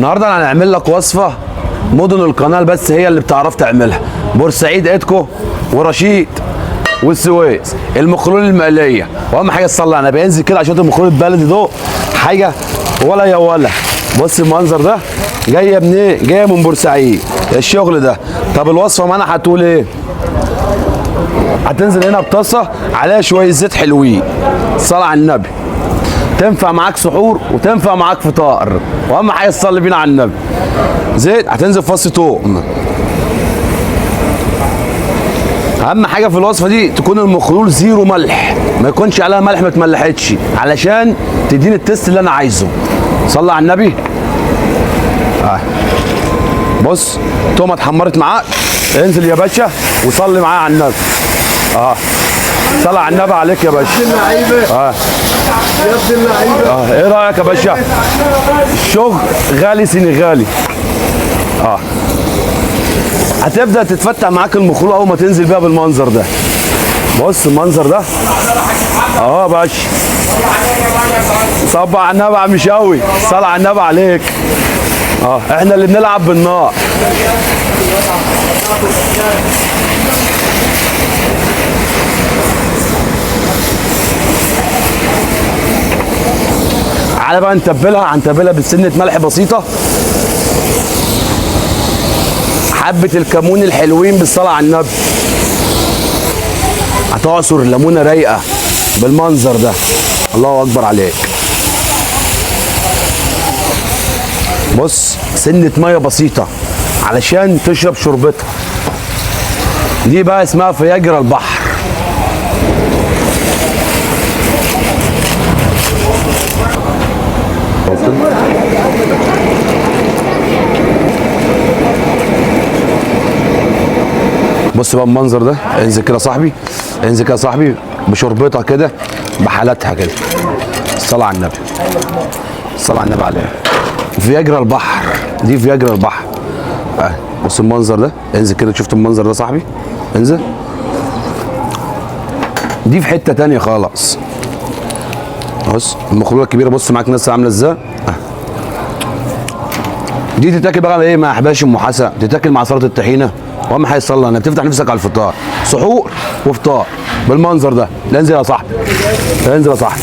النهارده انا هنعمل لك وصفه مدن القناة بس هي اللي بتعرف تعملها. بورسعيد ادكو ورشيد والسويس، المخلول المقليه. واهم حاجة تصلي على النبي. انزل كده عشان المخلول البلدي ده حاجة ولا يا ولا. بص المنظر ده جاية منين؟ جاية من بورسعيد الشغل ده. طب الوصفة معانا هتقول ايه؟ هتنزل هنا بطاسه عليها شوية زيت حلوين، صلاة على النبي. تنفع معاك سحور وتنفع معاك فطار، واهم حاجة تصلي بينا على النبي. زيت هتنزل فص توم. اهم حاجة في الوصفة دي تكون المخلول zero ملح، ما يكونش عليها ملح، ما تملحتش علشان تديني ال taste اللي انا عايزه. صلى على النبي. بص تومة اتحمرت معاك، انزل يا باشا وصلي معايا على النبي. صلى على النبي عليك يا باشا. يا ابن اللعيبة. ايه رايك يا باشا؟ الشغل غالي سنغالي. هتبدا تتفتح معاك المخلوق اول ما تنزل بيها بالمنظر ده. بص المنظر ده اهو يا باشا. صب على النبي يا عم شوقي، صل على النبي عليك. احنا اللي بنلعب بالنار. على بقى نتبلها، هنتبلها بسنة ملح بسيطة، حبة الكمون الحلوين بالصلاة على النبي. هتعصر ليمونة رايقة بالمنظر ده. الله أكبر عليك. بص سنة مية بسيطة علشان تشرب شربتها. دي بقى اسمها فياجرا البحر. بص بقى المنظر ده، انزل كده يا صاحبي، انزل كده يا صاحبي بشربتها كده بحالتها كده. الصلاة على النبي، الصلاة على النبي عليها. فياجرا البحر دي، فياجرا البحر. بص المنظر ده، انزل كده. شفت المنظر ده يا صاحبي؟ انزل. دي في حتة تانية خالص. بص المخلوله الكبيرة، بص معاك ناس عاملة ازاي. دي تتاكل بقى ايه؟ مع حباش ام حسن، تتاكل مع سلطة الطحينه. واهم حاجة تصلي انك بتفتح نفسك على الفطار، سحور وفطار بالمنظر ده. انزل يا صاحبي، انزل يا صاحبي.